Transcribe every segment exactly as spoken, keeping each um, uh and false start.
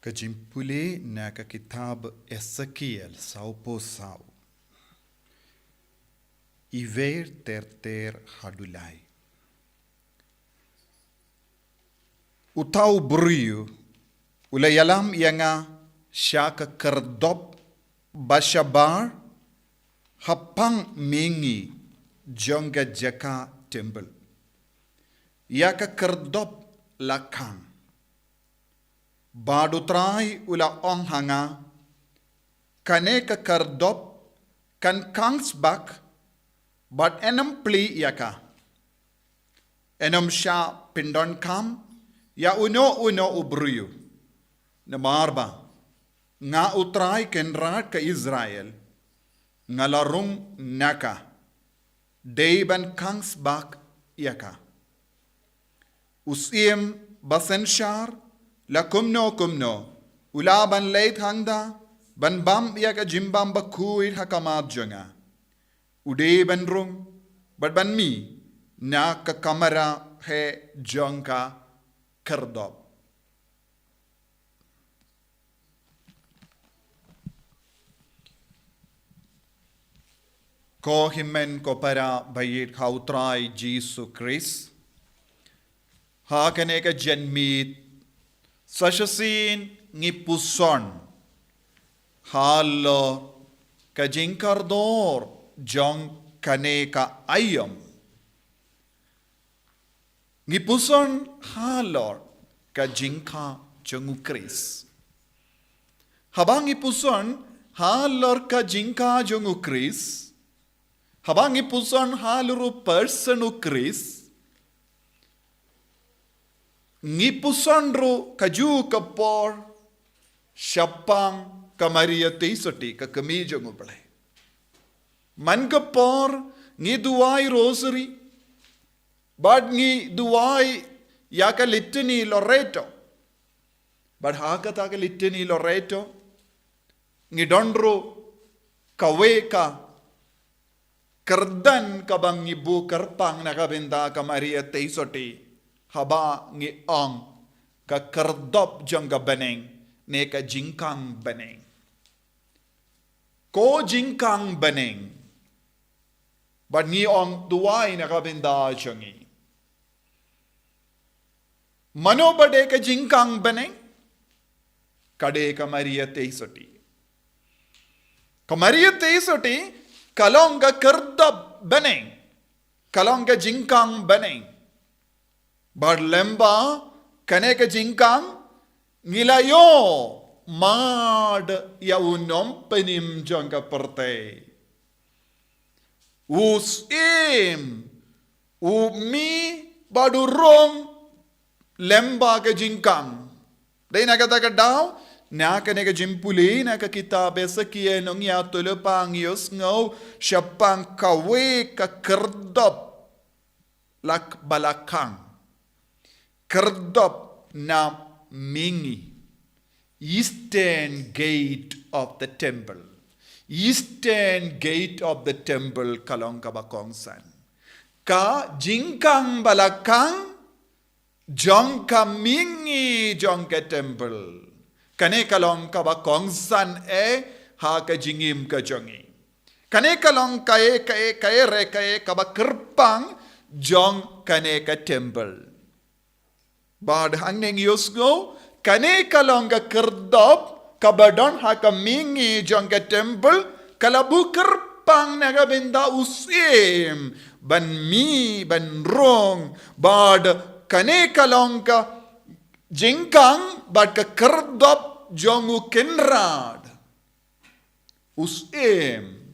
Ka jingpule na ka kitab Esekiel sawphew saw. Iwer ter ter haduh lai. Uta u briew u la ïalam ïa nga sha ka kyrdop ba shabar ha pang mihngi jong ka jaka temple. Ïa ka kyrdop la khang. Bad U Trai u la ong ha nga, kane ka kyrdop kan khang sbak, bad yn ym plie ïa ka. Yn ym shah pyndonkam ïa uno uno u briew. Namar ba nga U Trai Kynrad ka Israel, nga la rung na ka, dei ban khang sbak ïa ka. U syiem ba synshar la kumno kumno u lah ban leit hangta ban bam ïa ka jingbam bakhuid ha khmat jong nga. U dei ban rung bad ban mih na ka kamra heh jong ka kyrdop. Ko hynmen ko para ba ïeit ha U Trai Jisu Khrist, ha kane ka janmiet sa shisien ngi puson halor ka jingkordor jong kane ka aïom. Ngi puson halor ka jingkha jong U Khrist. Haba ngi puson halor ka jingkha jong U Khrist, haba ngi puson halor u person U Khrist, ngi puson ruh kajuh ka por shaphang ka Maria Theisotti, ka kmie jong U Blei. Man ka por ngi duwai rosary, bad ngi duwai ïa ka Litany Loreto. Bad ha kata ka Litany Loreto ngi don ruh kawei ka kyrdan kaba ngi buh kyrpang na ka bynta ka Maria Theisotti, haba ngi ong ka kyrdop jong ka bneng ne ka jingkhang bneng. Ko jingkhang bneng. Bad ngi ong duwai na ka bynta jong ngi. Mano ba dei ka jingkhang bneng? Ka dei ka Maria Theisotti. Ka Maria Theisotti ka long ka kyrdop bneng, ka long ka jingkhang bneng. Bad lyngba kane ka jingkhang ngi la ïoh mad ïa u nongpynim jong ka pyrthei. U Syiem u mih bad u rung lyngba ka jingkhang. Dei na kata ka daw, na kane ka jingpule na ka kitab Esekiel nongïathuhlypa ngi ïohsngew shaphang kawei ka kyrdop la, ba la khang. Kyrdop na mihngi. Eastern gate of the temple. Eastern gate of the temple ka long kaba kongsan. Ka jingkhang ba la khang jong ka mihngi jong ka temple. Kane ka long kaba kongsan eh ha ka jingim ka jong ngi. Kane ka long kaei, kaei, kaei re kaei kaba kyrpang jong kane ka temple. Bad hangne ngi ïohsngew kane ka long ka kyrdop kaba don ha ka mihngi jong ka temple, ka la buh kyrpang na ka bynta u Syiem ban mih ban rung, bad kane ka long ka jingkhang bad ka kyrdop jong u Kynrad. U Syiem,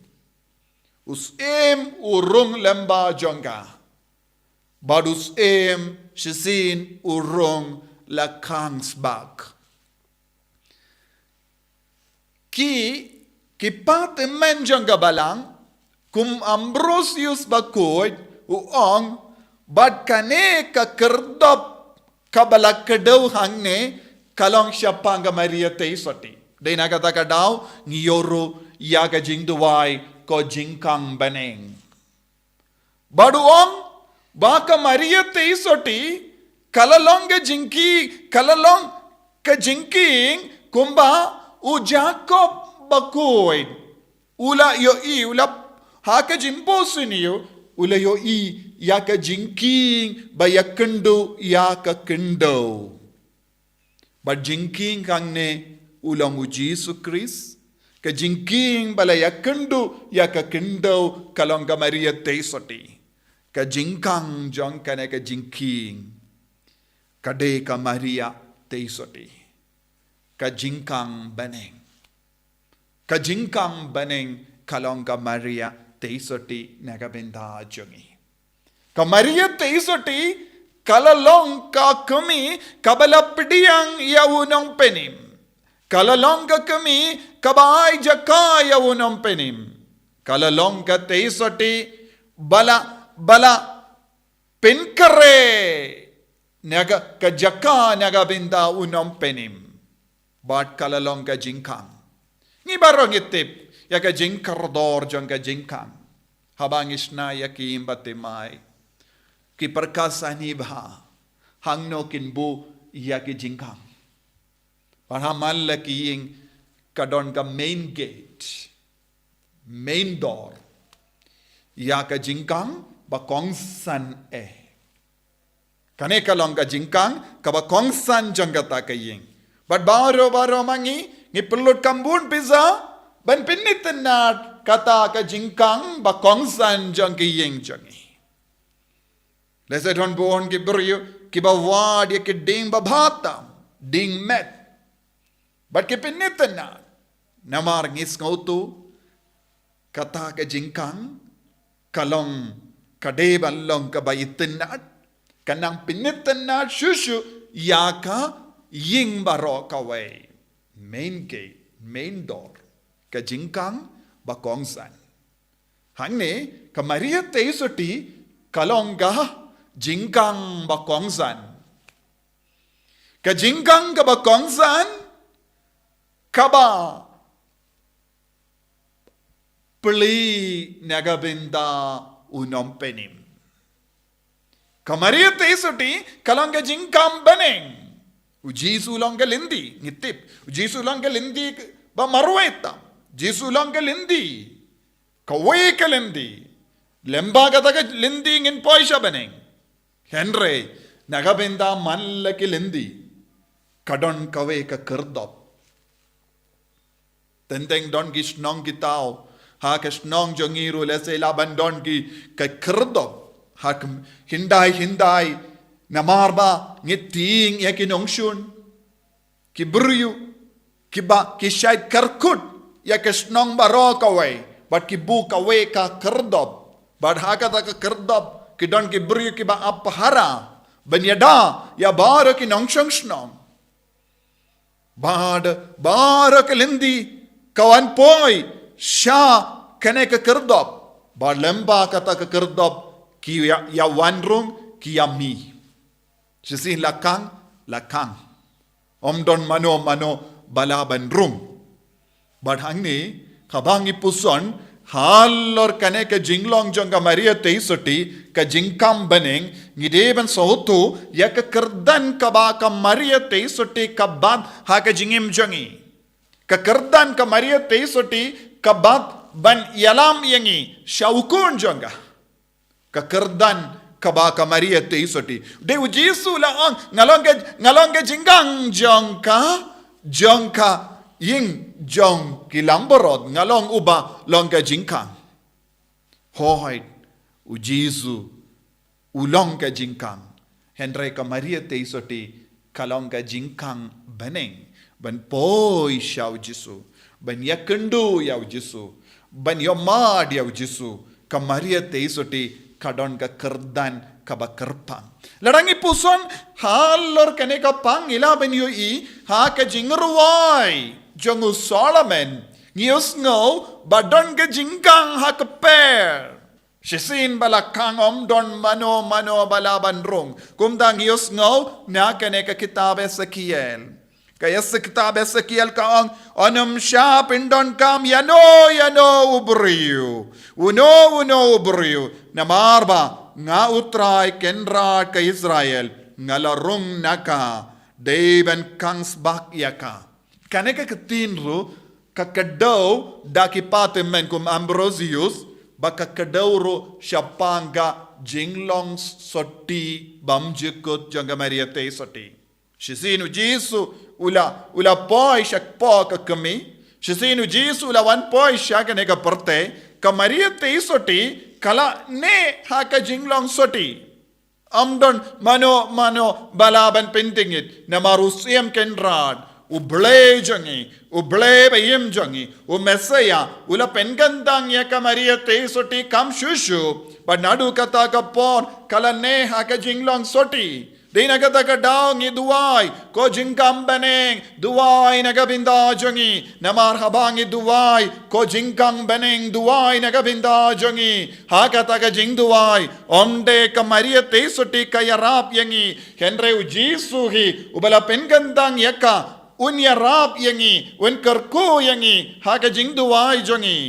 u Syiem u rung lyngba jong ka. Bad u Syiem shisien u rung la khang sbak. Ki, ki patymmen jong ka Balang, kum Ambrosius Bakhuid u ong, bad kane ka kyrdop kaba la kdew hangne ka long shaphang ka Maria Theisotti. Dei na kata ka daw ngi ïoh ruh ïa ka jingduwai ko jingkhang bneng. Bad u ong ba ka Maria Theisotti ka la long ka jingki, ka la long ka jingkieng Kumba u Jakob bakhuid u la ïohi, u la, ha ka jingphohsniew, u la ïohi ïa ka jingkieng ba ïakynduh ïa ka khyndew. Bad jingkieng hangne u long u Jisu Khrist. Ka jingkieng ba la ïakynduh ïa ka khyndew ka long ka Maria Theisotti. Ka jingkhang jong kane ka jingkieng ka dei ka Maria Theisotti. Ka jingkhang bneng. Ka jingkhang bneng ka long ka Maria Theisotti na ka bynta jong ngi. Ka Maria Theisotti ka la long ka kmie kaba la pdiang ïa u nongpynim. Ka la long ka kmie kaba ai jaka ïa u nongpynim. Ka la long ka Theisotti ba la, ba la pynkhreh na ka, ka jaka na ka bynta u nongpynim. Bad ka la long ka jingkhang. Ngi baroh ngi tip ïa ka jingkordor jong ka jingkhang. Haba ngi shna ïa ki ïing bathymmai, ki pyrkhat sani bha hangno kin buh ïa ki jingkhang. Bad ha man la ki ïing ka don ka main gate, main door ïa ka jingkhang ba kongsan eh. Kane ka long ka jingkhang kaba kongsan jong kata ka ïing. Bad baroh baroh ma ngi ngi pynlut kham bun pisa ban pynitynnad kata ka jingkhang ba kongsan jong ka ïing jong ngi. Lehse don bun ki briew kiba wad ïa ki dieng babha tam, dieng met. Bad ki pynitynnad. Namar ngi sngewthuh kata ka jingkhang ka long, ka dei ban long kaba itynnad, ka nang pynitynnad shuh shuh ïa ka ïing baroh kawei. Main gate, main door, ka jingkhang ba kongsan. Hangne ka Maria Theisotti ka long ka jingkhang ba kongsan. Ka jingkhang kaba kongsan kaba plie na ka bynta u nongpynim. Ka Maria Theisotti ka long ka jingkhang bneng. U Jisu u long ka lynti, ngi tip. U Jisu u long ka lynti ba marwei tam. U Jisu u long ka lynti, kawei ka lynti. Lyngba kata ka lynti ngin poi sha bneng. Hynrei na ka bynta man la ki lynti ka don kawei ka khyrdop. Teng teng don ki shnong ki thaw, ha ka shnong jong ngi ruh lehse lah ban don ki ka khyrdop ha ka hyndai hyndai, namar ba ngi tieng ïa ki nongshun, ki briew kiba ki shait kyrkut ïa ka shnong baroh kawei, bad ki buh kawei ka khyrdop. Bad ha kata ka khyrdop ki don ki briew kiba ap pahara ban ïada ïa baroh ki nongshong shnong. Bad baroh ki lynti ka wan poi sha kane ka khyrdop. Bad lyngba kata ka khyrdop ki ïa, ïa wan rung, ki ïa mih. Shisien la khang, la khang. Ym don mano mano ba lah ban rung. Bad hangne, haba ngi puson halor kane ka jinglong jong ka Maria Theisotti, ka jingkhang bneng, ngi dei ban sngewthuh ïa ka kyrdan kaba ka Maria Theisotti ka bat ha ka jingim jong ngi. Ka kyrdan ka Maria Theisotti ka bat ban ïalam ïa ngi sha u Khun jong ka. Ka kyrdan kaba ka Maria Theisotti. Dei u Jisu u la ong, nga long ka, nga long ka jingkhang jong ka, jong ka ïing jong ki langbrot, nga long uba long ka jingkhang. Hooid, u Jisu u long ka jingkhang. Hynrei ka Maria Theisotti ka long ka jingkhang bneng ban poi sha u Jisu, ban ïakynduh ïa u Jisu, ban ïohmad ïa u Jisu. Ka Maria Theisotti ka don ka kyrdan kaba kyrpang. Lada ngi puson halor kane ka phang ngi lah ban ïohi ha ka jingrwai jong u Solomon, ngi ïohsngew ba don ka jingkhang ha ka pher. Shisien ba la khang ym don mano mano ba lah ban rung. Kumta ngi ïohsngew na kane ka kitab Esekiel. Ka Ese-, kitab Esekiel ka ong, yn ym shah pyndonkam ïano ïano u briew, uno uno u briew. Namar ba nga U Trai Kynrad ka Israel nga la rung na ka, dei ban khang sbak ïa ka. Kane ka ktien ruh ka kdew da ki pateng men kum Ambrosius, ba ka kdew ruh shaphang ka jinglong soti bymjukut jong ka Maria Theisotti. Shisien u Jisu u la, u la poi sha kpoh ka kmie. Shisien u Jisu u la wan poi sha kane ka pyrthei. Ka Maria Theisotti ka la neh ha ka jinglong soti. Ym don mano mano ba lah ban pyntngit, namar u Syiem Kynrad, U Blei jong ngi, U Blei ba im jong ngi, U Messiah, u la pynkyntang ïa ka Maria Theisotti kam shuh shuh. Bad naduh kata ka por ka la neh ha ka jinglong soti. Dei na kata ka daw ngi duwai, ko jingkang bneng, duwai na ka bynta jong ngi. Namar haba ngi duwai, ko jingkang bneng, duwai na ka bynta jong ngi. Ha kata ka jingduwai, ym dei ka Maria Theisotti ka ïarap ïa ngi, hynrei u Jisu hi uba la pynkyntang ïa ka, un ïarap ïa ngi, un kyrkhu ïa ngi ha ka jingduwai jong ngi.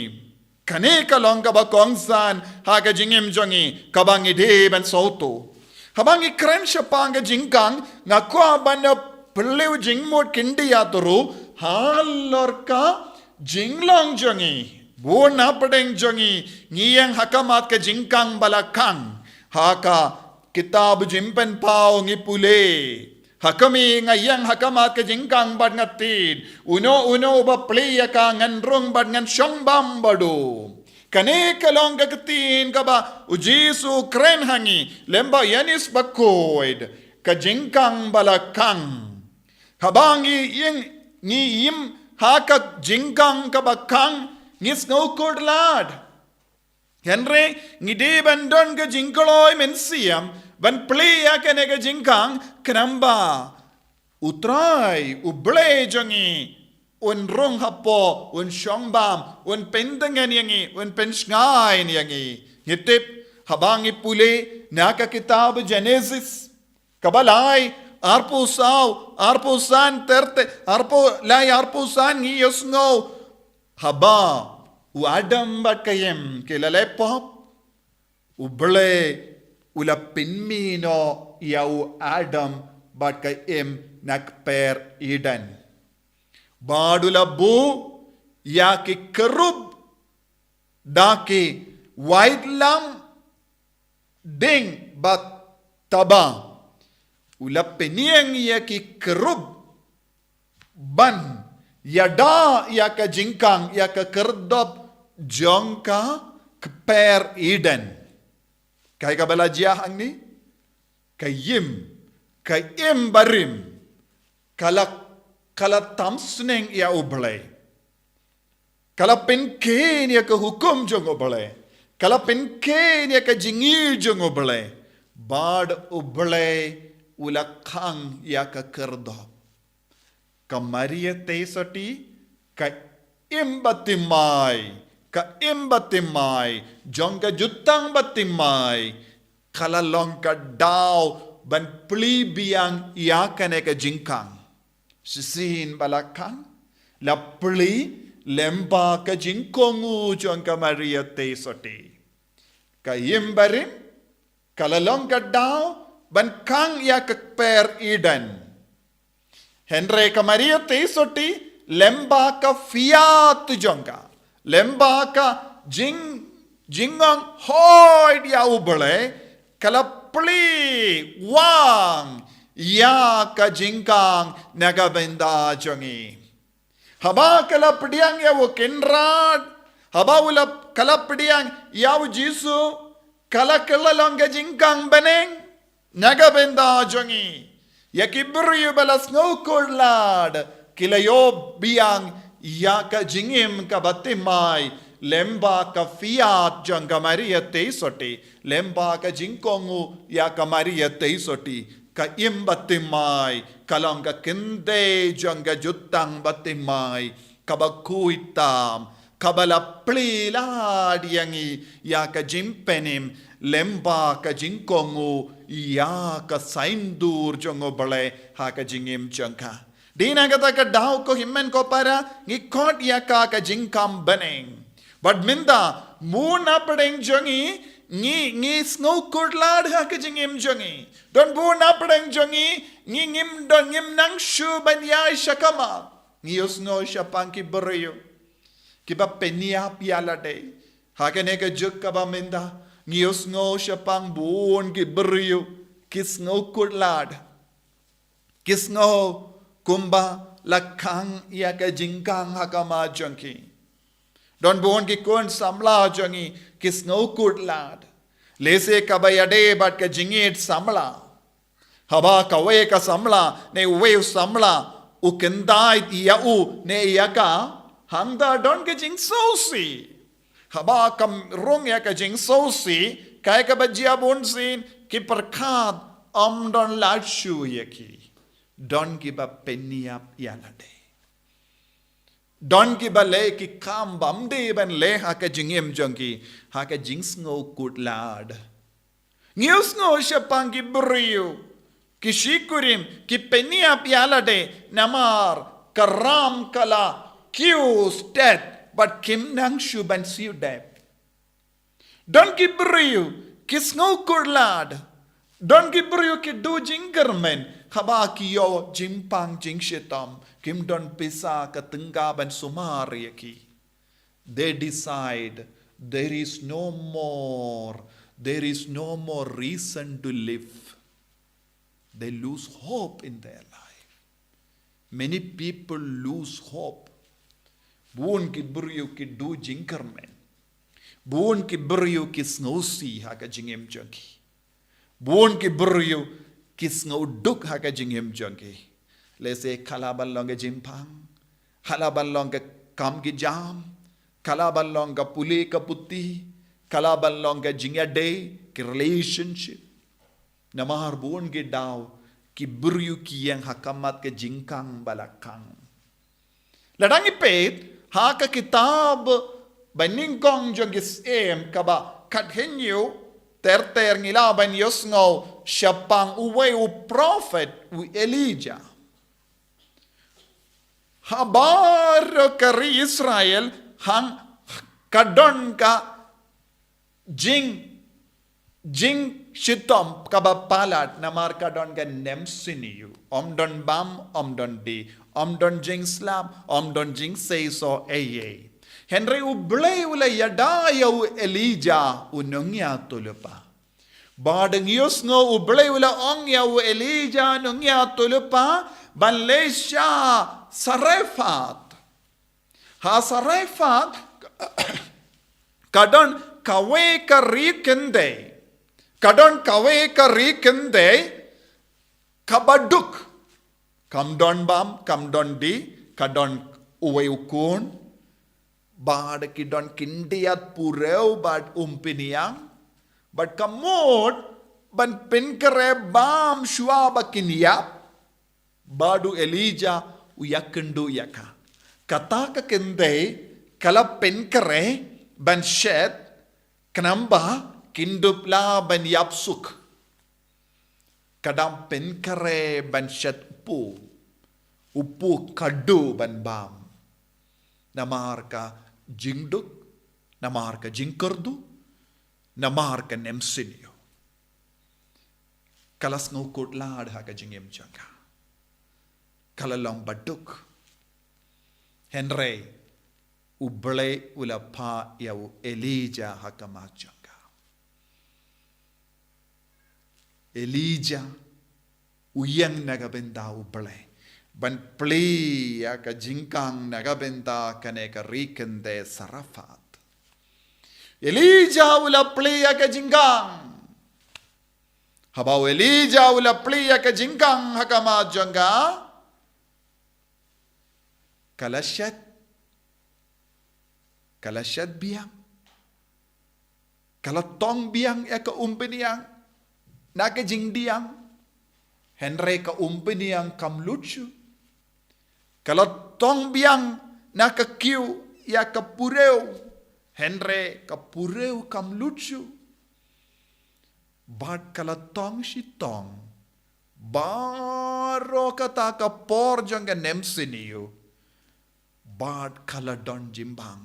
Kane ka long kaba kongsan ha ka jingim jong ngi, kaba ngi dei ban sngewthuh. Haba ngi kren shaphang ka jingkang, nga kwah ban pynlong jingmut khyndiat ruh halor ka jinglong jong ngi. Bun na pdeng jong ngi ngi ïeng ha khmat ka jingkang ba la khang. Ha ka kitab Jingpynpaw ngi pule, ha khmih nga ïeng ha khmat ka jingkang bad nga tied, uno uno uba plie ïa ka ngan rung bad ngan shong bam bad u. Kane ka long ka ktien kaba u Jisu u kren ha ngi lem bad u Ïoannis Bakhuid, ka jingkang ba la khang. Haba ngi ïeng, ngi im ha ka jingkang kaba khang, ngi sngew khuslai. Hynrei ngi dei ban don ka jingkloi mynsiem ban plie ïa kane ka jingkang, khnang ba U Trai, U Blei jong ngi, un rung hapoh, un shong bam, un pyntngen ïa ngi, un pynshngaiñ ïa ngi. Ngi tip, haba ngi pule na ka kitab Genesis, kaba lai, arphew saw, arphew san, ter ter, arphew lai, arphew san, ngi ïohsngew, haba u Adam bad ka Im ki la leh pop, U Blei u la pynmih noh ïa u Adam bad ka Im na kper Eden. Bad u la buh ïa ki kherub da ki waitlam ding bad taba. U la pynïeng ïa ki kherub ban ïada ïa ka jingkang, ïa ka khyrdop jong ka kper Eden. Kaei kaba la jia hangne? Ka Im, ka Im barim, ka la, ka la tam sneng ïa U Blei. Ka la pynkheiñ ïa ka hukum jong U Blei. Ka la pynkheiñ ïa ka jingïeit jong U Blei. Bad U Blei u la khang ïa ka khyrdop. Ka Maria Theisotti, ka Im bathymmai, ka Im bathymmai jong ka jutang bathymmai, ka la long ka daw ban plie biang ïa kane ka jingkang. Shisien ba la khang, la plie lem bad ka jingkohnguh jong ka Maria Theisotti. Ka Im barim, ka la long ka daw ban khang ïa ka kper Eden. Hynrei ka Maria Theisotti, lem bad ka fiat jong ka, lem bad ka jing, jingong hoi ïa U Blei, ka la plie wang ïa ka jingkang na ka bynta jong ngi. Haba ka la pdiang ïa u Kynrad, haba u la, ka la pdiang ïa u Jisu, ka la, ka la long ka jingkang bneng na ka bynta jong ngi. Ïa ki briew ba la sngew khuslai, ki la ïoh biang ïa ka jingim ka bathymmai lem bad ka fiat jong ka Maria Theisotti, lem bad ka jingkohnguh ïa ka Maria Theisotti. Ka Im bathymmai ka long ka kynthei jong ka jutang bathymmai kaba khuid tam, kaba la plie lad ïa ngi ïa ka jingpynim lem bad ka jingkohnguh ïa ka saiñdur jong U Blei ha ka jingim jong ka. Dei na kata ka daw ko hynmen ko para, ngi khot ïa ka ka jingkang bneng. Bad mynta, bun na pdeng jong ngi, ngi, ngi sngew khuslai ha ka jingim jong ngi. Don bun na pdeng jong ngi, ngi ngim don, ngim nang shuh ban ïaid sha khmat. Ngi ïohsngew shaphang ki briew kiba pynïap ïa lade. Ha kane ka juk kaba mynta, ngi ïohsngew shaphang bun ki briew ki sngew kutlad, ki sngew kumba la khang ïa ka jingkhang ha khmat jong ki. Don bun ki khun samla jong ngi ki sngew kutlad, lehse kaba ïadei bad ka jingïeit samla. Haba kawei ka samla ne uwei u samla u kyntait ïa u ne ïa ka, hangta don ka jingsngewsih. Haba kam rung ïa ka jingsngewsih, kaei kaba jia bunsien, ki pyrkhat ym don lad shuh ïa ki. Don kiba pynïap ïa lade. Don kiba leh ki kam bym dei ban leh ha ka jingim jong ki, ha ka jingsngew kutlad. Ngi ïohsngew shaphang ki briew, ki shikurim, ki pynïap ïa lade, namar ka ram ka la kiew stet, bad kim nang shuh ban siew dep. Don ki briew ki sngew kutlad. Don ki briew ki duh jingkyrmen, haba ki ïoh jingpang jingshitom, kim don pisa ka tyngka ban sumar ïa ki. They decide there is no more, there is no more reason to live. They lose hope in their life. Many people lose hope. Bun ki briew ki duh jingkyrmen. Bun ki briew ki sngewsih ha ka jingim jong ki. Bun ki briew ki sngew duk ha ka jingim jong ki. Lehse ka lah ban long ka jingpang, ka lah ban long ka kam ka jam, ka lah ban long ka pule ka puthi, ka lah ban long ka jingïadei, ka relationship. Namar bun ki daw ki briew ki ïeng ha khmat ka jingkhang ba la khang. Lada ngi peit ha ka kitab Banyngkong jong ki Syiem kaba khathynñiew, ter ter ngi lah ban ïohsngew shaphang uwei u prophet, u Elijah. Ha baroh ka ri Israel hang ka don ka jing, jingshitom kaba palat namar ka don ka nemsniew. Ym don bam, ym don dih, ym don jingslap, ym don jingseisoh ei ei. Hynrei U Blei u la ïada ïa u Elijah u nongïathuhlypa. Bad ngi ïohsngew U Blei u la ong ïa u Elijah nongïathuhlypa ban leit sha Sarephath. Ha Sarephath ka don kawei ka ri kynthei. Ka don kawei ka ri kynthei kaba duk. Kam don bam, kam don dih, ka don uwei u khun. Bad ki don khyndiat purew bad umpynïang. Bad ka mut ban pynkhreh bam shuwa ba kin ïap. Bad u Elijah u ïakynduh ïa ka. Kata ka kynthei ka la pynkhreh ban shet, khnang ba kin dup lah ban ïap suk. Ka dang pynkhreh ban shet u puk, u puk ka duh ban bam. Namar ka jingduk, namar ka jingkyrduh, namar ka nemsniew. Ka la sngew kutlad ha ka jingim jong ka. Ka la long baduk. Hynrei U Blei u la phah ïa u Elijah ha khmat jong ka. Elijah u ïeng na ka bynta U Blei ban plie ïa ka jingkhang na ka bynta kane ka ri kynthei Sarephath. Elijah u la plie ïa ka jingkhang. Haba u Elijah u la plie ïa ka jingkhang ha khmat jong ka, ka la shet, ka la shet biang, ka la tong biang ïa ka umpynïang na ka jingdiang. Hynrei ka umpynïang kam lut shuh. Ka la tong biang na ka kiew ïa ka purew. Hynrei ka purew kam lut shuh. Bad ka la tong shi tong baroh kata ka por jong ka nemsniew. Bad ka la don jingbam.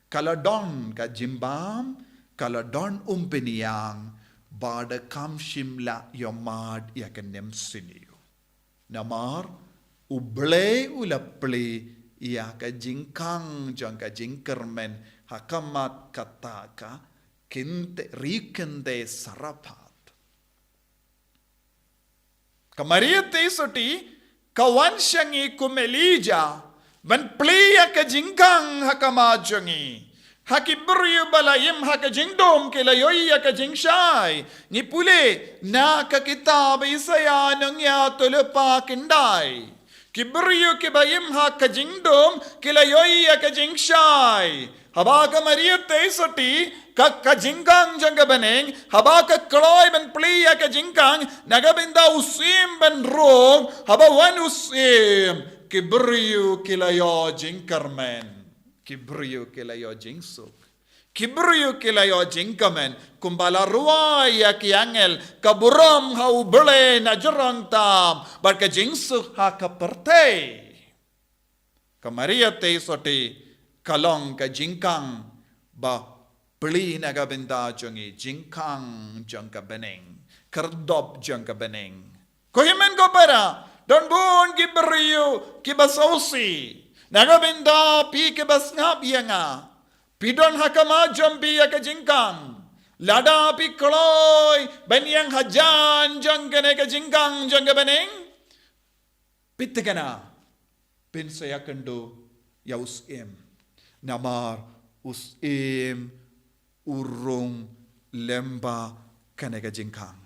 Ka la don ka jingbam, ka la don umpynïang, bad kam shym la ïohmad ïa ka nemsniew. Namar U Blei u la plie ïa ka jingkhang jong ka jingkyrmen ha khmat kata ka kynthei, ri kynthei sarabha. Ka Maria Theisotti ka wan sha ngi kum Elijah ban plie ïa ka jingkhang ha khmat jong ngi. Ha ki briew ba la im ha ka jingdum ki la ïohi ïa ka jingshai. Ngi pule na ka kitab Isaiah nongïathuhlypa khyndai. Ki briew kiba im ha ka jingdum ki la ïohi ïa ka jingshai. Haba ka Maria Theisotti ka, ka jingkhang jong ka bneng, haba ka kloi ban plie ïa ka jingkhang na ka bynta u syiem ban rung, haba wan u syiem, ki briew ki la ïoh jingkyrmen, ki briew ki la ïoh jingsuk. Ki briew ki la ïoh jingkmen, kumba la rwai ïa ki angel, ka burom ha U Blei na jrong tam, bad ka jingsuk ha ka pyrthei. Ka Maria Theisotti ka long ka jingkhang ba plie na ka bynta jong ngi, jingkhang jong ka bneng, khyrdop jong ka bneng. Ko hynmen ko para, don bun ki briew kiba sngewsih na ka bynta phi kiba sngap ïa nga. Phi don ha khmat jong phi ïa ka jingkhang. Lada phi kloi ban ïeng hajan jong kane ka jingkhang jong ka bneng, phi thikna phin sa ïakynduh ïa u syiem. Namar u syiem u rung lyngba kane ka jingkhang.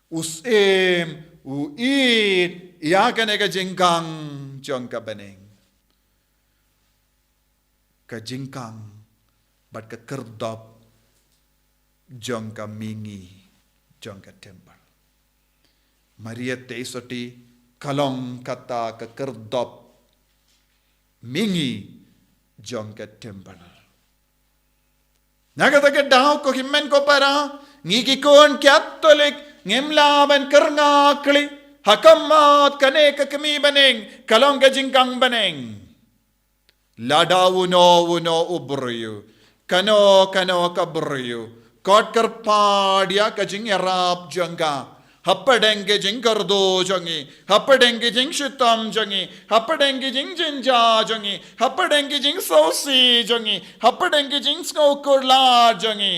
U syiem u ïeit ïa kane ka jingkhang jong ka bneng. Ka jingkhang bad ka khyrdop jong ka mihngi jong ka templ. Maria Theisotti ka long kata ka khyrdop mihngi jong ka templ. Na kata ka daw, ko hynmen ko para, ngi ki khun Katholik ngim lah ban kyrngah kli ha khmat kane ka kmie bneng, ka long ka jingkhang bneng. Lada uno uno u briew, kano kano ka briew, kot kyrpad ïa ka jingïarap jong ka hapdeng ki jingkyrduh jong ngi, hapdeng ki jingshitom jong ngi, hapdeng ki jingjynjar jong ngi, hapdeng ki jingsngewsih jong ngi, hapdeng ki jingsngewkhuslai jong ngi.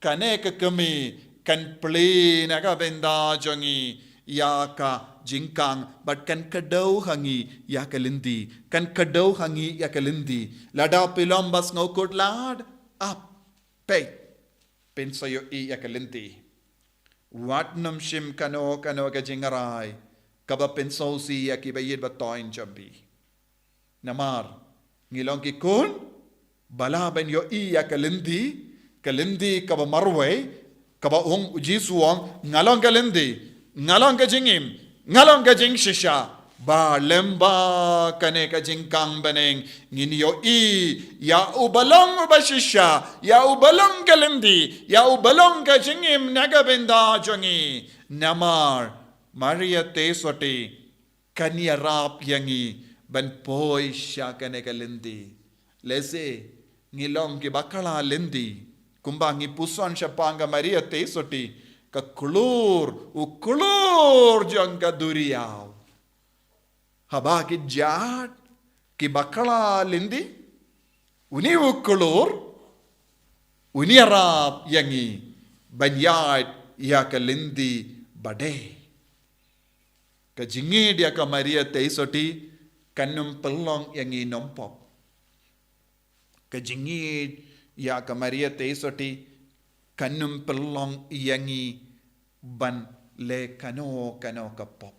Kane ka kmie kan plie na ka bynta jong ngi ïa ka jingkhang, bad kan kdew ha ngi ïa ka lynti, kan kdew ha ngi ïa ka lynti. Lada phi long ba sngewkhuslai, ap, peit, phin sa ïohi ïa ka lynti. Wat nym shim kano kano ka jingrai kaba pynsngewsih ïa kiba ïeit ba thoh jong phi. Namar ngi long ki khun ba lah ban ïohi ïa ka lynti, ka lynti kaba marwei, kaba ong u Jisu, ong, nga long ka lynti, nga long ka jingim, nga long ka jingshisha. Ba lyngba kane ka jingkhang bneng ngin ïohi ïa uba long uba shisha, ïa uba long ka lynti, ïa uba long ka jingim na ka bynta jong ngi. Namar Maria Theisotti kan ïarap ïa ngi ban poi sha kane ka lynti. Lehse ngi long ki bakla lynti, kumba ngi puson shaphang ka Maria Theisotti, ka klur, u klur jong ka duriaw. Haba ki jad ki bakla lynti, une u klur un ïarap ïa ngi ban ïaid ïa ka lynti ba dei. Ka jingïeit ïa ka Maria Theisotti kan ym pynlong ïa ngi nym pop. Ka jingïeit ïa ka Maria Theisotti kan ym pynlong ïa ngi ban leh kano kano ka pop.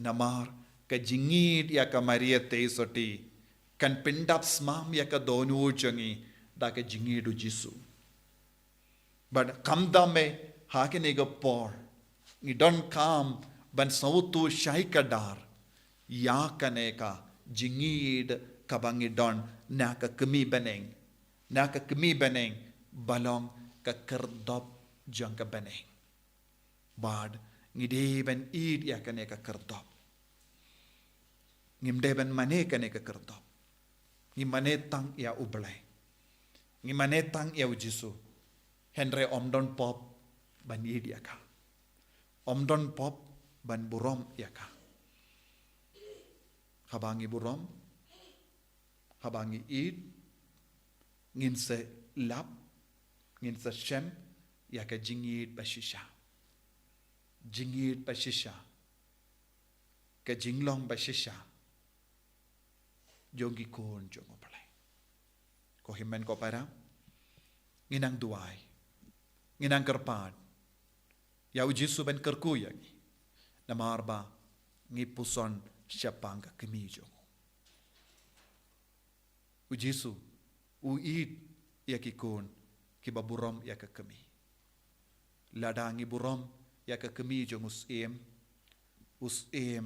Namar ka jingïeit ïa ka Maria Theisotti kan pyndap smam ïa ka dohnud jong ngi da ka jingïeit u Jisu. Bad khamtam eh ha kane ka por ngi donkam ban sngewthuh shai kdar ïa kane ka jingïeit kaba ngi don na ka kmie bneng, na ka kmie bneng ba long ka khyrdop jong ka bneng. Bad ngi dei ban ïeit ïa kane ka khyrdop. Ngim dei ban mane kane ka khyrdop. Ngi mane tang ïa U Blei. Ngi mane tang ïa u Jisu. Hynrei ym don pop ban ïeit ïa ka. Ym don pop ban burom ïa ka. Haba ngi burom, haba ngi ïeit, ngin sa lap, ngin sa shem ïa ka jingïeit ba shisha. Jingïeit ba shisha, ka jinglong ba shisha jong ki khun jong U Blei. Ko hynmen ko para, ngi nang duwai, ngi nang kyrpad ïa U Jisu ban kyrkhu ïa ngi, namar ba ngi puson shaphang ka kmie jong U. U Jisu u ïeit ïa ki khun kiba burom ïa ka kmie. Lada ngi burom ïa ka kmie jong U Syiem, U Syiem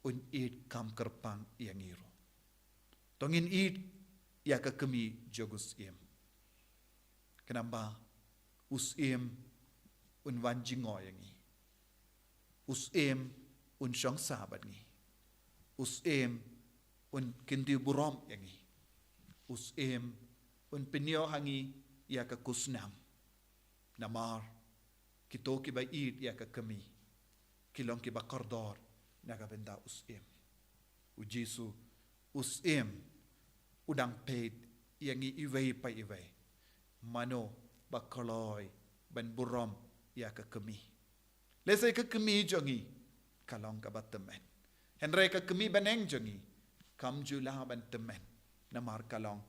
un ïeit kham kyrpang ïa ngi ruh. To ngin ïeit ïa ka kmie jong U Syiem. Khnang ba U Syiem un wan jngoh ïa ngi. U Syiem un shong sah bad ngi. U Syiem un kyntiew burom ïa ngi. U Syiem un pynïoh ha ngi ïa ka khusnam. Namar kito kiba ïeit ïa ka kmie ki long kiba kordor na ka bynta U Syiem. U Jisu, U Syiem u dang peit ïa ngi iwei pa iwei. Mano ba kloi ban burom ïa ka kmie? Lehse ka kmie jong ngi ka long kaba tymmen, hynrei ka kmie bneng jong ngi kam ju lah ban tymmen, namar ka long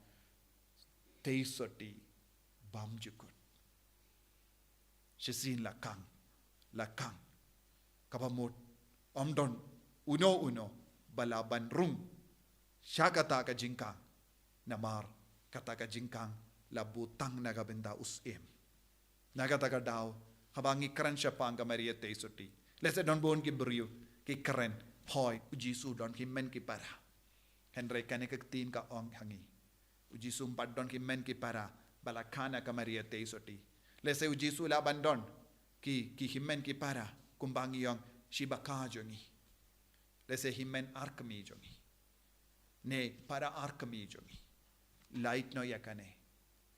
tei sotti bymjukut. Shisien la khang, la khang, kaba mut ym don uno uno ba lah ban rung sha kata ka jingkhang, namar kata ka jingkhang la buh tang na ka bynta U Syiem. Na kata ka daw, haba ngi kren shaphang ka Maria tei sotti, lehse don bun ki briew ki kren, hooid, U Jisu don hynmen ki para. Hynrei kane ka ktien ka ong ha ngi, U Jisu ym pat don hynmen ki para ba la kha na ka Maria tei sotti. Lehse U Jisu lah ban don ki, ki hynmen ki para kumba ngi ong, shi bakha jong ngi, lehse hynmen ar kmie jong ngi, ne para ar kmie jong ngi. Lait noh ïa kane.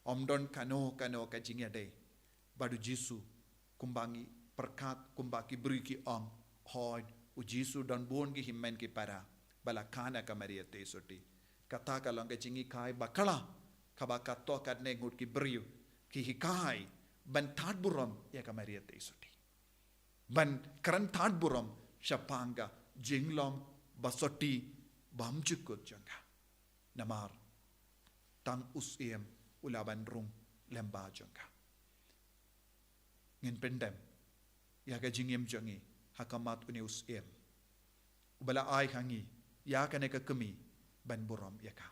Ym don kano kano ka jingïadei bad U Jisu kumba ngi pyrkhat, kumba ki briew ki ong, hooid, U Jisu don bun ki hynmen ki para ba la kha na ka Maria tei sotti. Kata ka long ka jinghikai bakla kaba katto katne ngut ki briew ki hikai ban tad burom ïa ka Maria tei sotti, ban kren tad burom shaphang ka jinglong ba sotti bymjukut jong ka. Namar tang U Syiem u lah ban rung lyngba jong ka. Ngin pyndem ïa ka jingim jong ngi ha khmat une U Syiem uba la ai ha ngi ïa kane ka kmie ban burom ïa ka.